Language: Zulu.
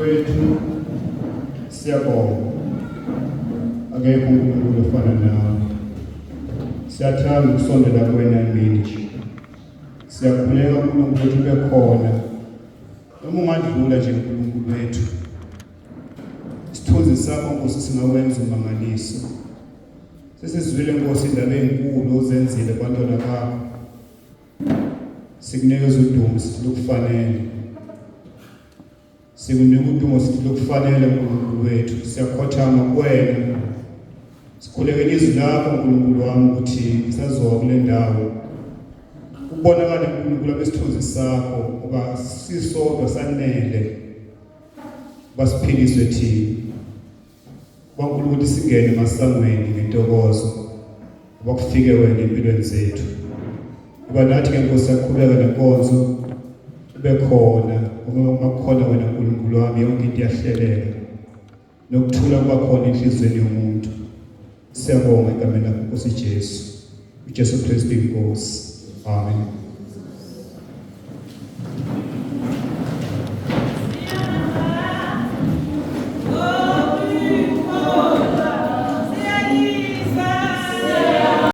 Wethu, siyabonga. Akekho uNkulunkulu ofana nawe. Siyathanda ukusondela kuwena emini nje. Siyakhuleka uNkulunkulu wethu ube khona. Noma ungadlula nje uNkulunkulu wethu. Isithunzi sakho Nkosi singawenza umangaliso. Sesizwile Nkosi indaba ezinkulu ozenzile kubantwana bakho. Sikunikeza udumo sithi lukufanele. Sikunika udumo sithi lukufanele uNkulunkulu wethu. Siyakhothama kuwena. Sikhulekela izwi lakho uNkulunkulu wami ukuthi lisazowa kule ndawo. Kubonakale uNkulunkulu abesithunzi sakho ngoba sisodwa sanele. Basiphiliswe thina. Kwankulu ukuthi singene emasangweni ngentokozo ngoba kufike wena empilweni zethu. Kuba nathi ke Nkosi siyaqhubeka nenkonzo ube khona uma kukhona wena Nkulunkulu wami yonke into iyahleleka nokuthula kuba khona enhliziyweni yomuntu. Siyabonga egameni lakho Nkosi Jesu. uJesu Kristu inkosi. Amen.